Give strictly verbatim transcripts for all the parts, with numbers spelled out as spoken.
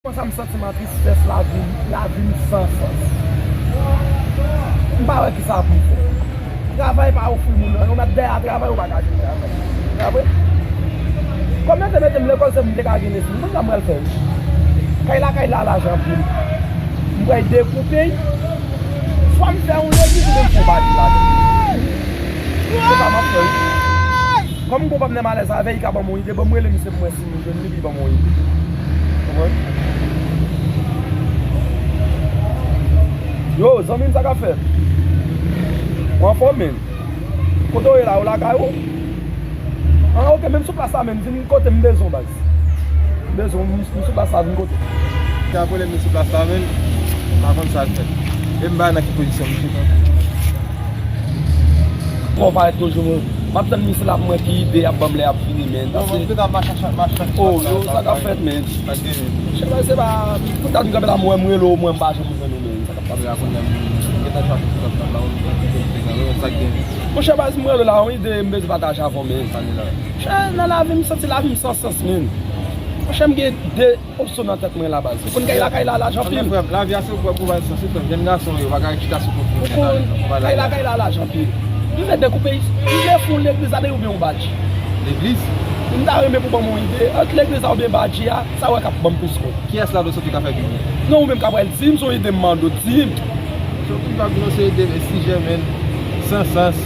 Kòman sa m santi m an tristès lavi m, lavi m san sans. M pa wè kisa pou m fè. Travay pa ofri moun anyen, ou mèt dèyè a travay, ou pa ka jwenn travay. Sa vre? Kòm yo te mete m lekòl, se pou m te ka gen lespri. Konn sa m pral fè wi. Kay la, kay la, lajan anpil. M pral dekoupe l. Swa m fè yon legliz oubyen m fè yon badi ladan. Se sa m ap fè wi. Kòm m gon pòpnèm alèz avè l, li ka ban m yon ide, ban m rele misye pou mwen si m jwenn li, li ban m yon ede. Konprann? Yo, zanmi m, sa k ap fèt? Ou anfòm, menn? Kote w ye la? Ou lakay ou? Ah, ok, men m sou plas la, menn. Vin kote m, m bezwen w, baz. M bezwen w, m, m sou plas la, vin kote m. Ka pwoblèm, m sou plas la, menn. M pa konn sa k fèt. E m pa nan ki pozisyon m ye. Bon, parèt toujou, m ap tann misye la pou m wè ki ide y ap ban m lè y ap vini, menn. Paske, oh, yo, sa k ap fèt, menn? Monchè, se pa, pou dat m kanpe la, m wè m rele w, mwen m pa janm jwenn ou, menn. Sa k ap pase la, kounye a, m gentan chache sou WhatsApp la, ou menm ki te nan sa k gen. Monchè, baz, m rele w la, yon ide m bezwen pataje avè w, menn. Monchè, nan lavi m, m santi lavi m san sans, menn. Monchè, m gen de opsyon nan tèt mwen la, baz. Ou konn kay la, kay la, lajan anpil. Frè m, lavi a se yon pwòp konvèsasyon, se frè m. Jèn gason yo pa ka chita sou kont moun. Ou konn, kay la, kay la, lajan anpil. M vle dekoupe, m vle fè yon legliz la oubyen yon badji. Legliz? M ta renmen pou ban m yon ide. Ant legliz la oubyen badji a, sa w wè k ap ban m plis kòb? Kiyès la w soti ka fè pi byen? Non, ou menm ka pral di m, se yon ide m mande w, di m. Soti m pa vin se ide, men sijè, menn, san sans.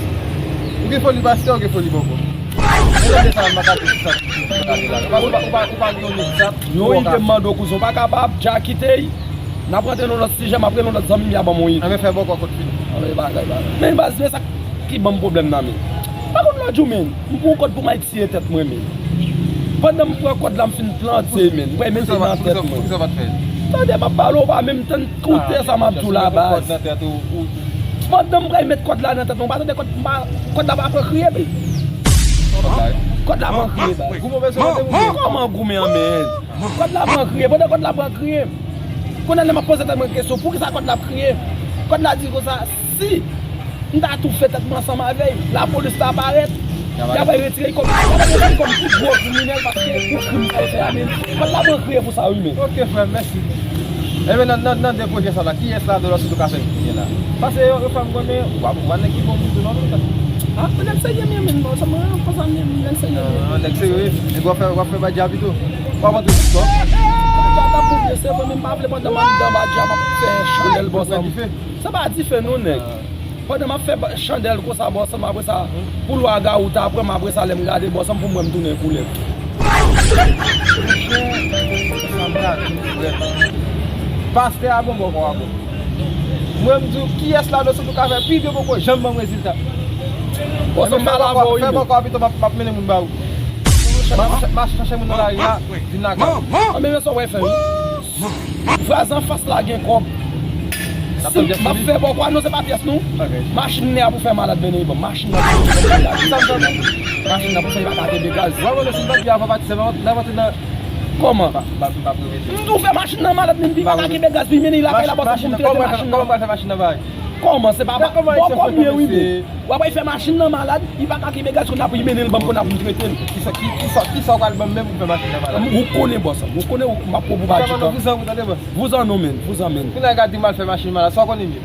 Ou gen foli pastè, ou gen foli bòkò. Ou tande sa, m pa ka di sa, m pa ka di la. Ou pa, ou pa, ou pa, ou pa gen yon egzanp. Yon ide m mande w, kouzen, w pa kapab, dja kite l. N ap rantre nan lòt sijè, m ap rele yon lòt zanmi m, y a ban m yon ide. Anben fè bòkò kot fini. Anben bagay la. Men baz, men sa ki ban m pwoblèm nan, men. Pa konn lòt jou, men. M pran yon kòd pou m al tiye tèt mwen, men. Pandan m pran kòd la, m fin plante, men. M pral mete l nan tèt mwen. Poukisa w pa t fè l? Tande, m ap pale w pa menm tann koute sa m ap di w la, baz. Pandan m pral met kòd la nan tèt mwen, w pa tande kòd, m pa, kòd la pa pran kriye, men. Kòd la pran kriye, baz. Kòman goumen an, men? Kòd la pran kriye, pandan kòd la pran kriye. Kounye a, lè m ap poze tèt mwen kesyon, poukisa kòd la ap kriye? Kòd la di konsa, si m ta tou fè tèt mwen ansanm avè l, lapolis ta parèt, y a pral retire l kòm, y a pral retire l kòm pi gwo kriminèl paske pou krim sa l fè a, men kòd la pran kriye pou sa wi, men. Ok, frè m, mèsi. Ebyen, nan, nan, nan de pwojè sa la, kiyès ladan yo sou ka fè kounye a la? Paske yo, yo fè m konnen, w ap, w ap nèg ki bon moun tou non, men. Ah, men nèg serye m ye, men, bon, sa mwen, konsa m ye, nèg serye m ye. Ah, nèg serye, nèg w ap fè, w ap fè badja pito. W ap antre sou kò. Badja t ap boule, se vre, men m pa vle pandan m anndan badja, m ap fè chandèl bò sa. Se pa dife non, nèg. Pandan m ap fè ba-, chandèl konsa, bò sa, apre sa, pou lwa Gaou ta pran m, apre sa, lè m gade bò sa, pou m wè m tounen koulèv. Monchè, sa m ka di w, frè m. Pastè a bon, bòkò a bon. Mwen, m di w, kiyès ladan w sou tou ka fè pi byen poko janm ban m rezilta. Bò sa, m pale avè w, wi, men. Fè bòkò a pito, m ap, m ap mennen moun ba ou. M ap ch-, m ap chache moun nan lari a, vin lakay ou. Anben, men sa w pral fè, wi. Vwazan anfas la gen kòb. Si m ap fè bòkò a, non, se pa pyès, non. Machin nè a pou fè malad, mennen li ban m. Machin nan pou fè malad. Machin nan pou fè, li pa ka kenbe gaz. Kòman? M tou fè machin nan malad, men li pa ka kenbe gaz, li mennen li lakay la, bò sa pou m trete machin nan. Kòman? Se pa bòkò m ye, wi, men. W ap fè machin nan malad, li pa ka kenbe gaz, kounye a pou li mennen l ban m, kounye a pou m trete l. Kisa, ki, kisa, kisa w pral ban m menm pou fè machin nan malad? Ou konnen, bòs, ou konnen, m ap pran pou badji tan. Vouzan, vouzan non, men, vouzan, men. Kounye a gade m al fè machin malad, sa w konnen m ye?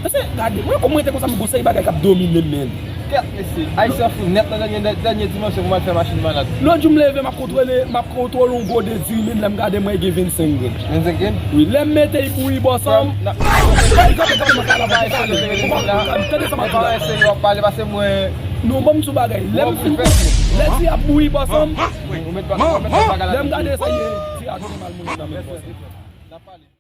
Mesye, gade, mwen, kòm mwen te konsa, m gon seri bagay k ap domine m, men. Kèt, mesye, Ayisyen fou nèt nan dènye, dènye dimansyon pou m al fè machin malad. Lòt jou m leve, m ap kontwole, m ap kontwole yon gode diri, men lè m gade, mwen gen vennsenk grenn. Vennsenk grenn? Wi, lè m mete l bouyi, bòs, m. Tande sa m ap di w la. Non, ban m di w bagay. Lè m fin, lè diri ap bouyi, bòs, m. Lè m gade sa, ye, diri a tounen mal moun nan men, bòs.